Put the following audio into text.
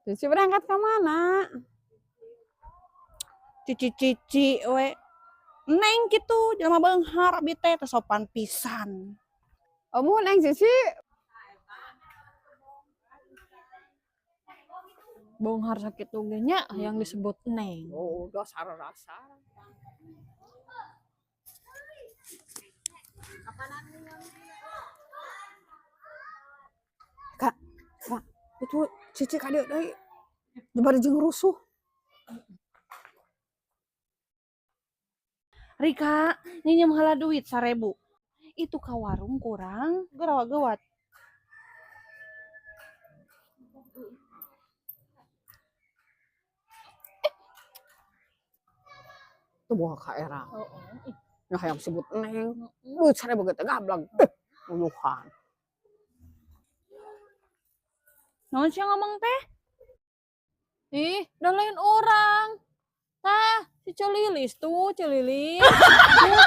Cici berangkat ke mana? Cici-cici we. Neng kitu jelema beunghar abi teh teu sopan pisan. Oh, muhun Neng Cici. Beunghar sakitu ge nya yang disebut Neng. Oh, dasar rasa. Kak, Kak, itu Cici ka dieu deui. Bari jeung rusuh. Rika, nginjem heula duit 1000. Itu ka warung kurang gerawat-gewat. Tuh boga ka era. Nya hayang sebut Neng. Duit 1000 ge teh gablag. Uyuhan. Naon sia ngomong teh? Ih, dah lain orang. Tah, si Celilis tuh, Celilis. Tuh,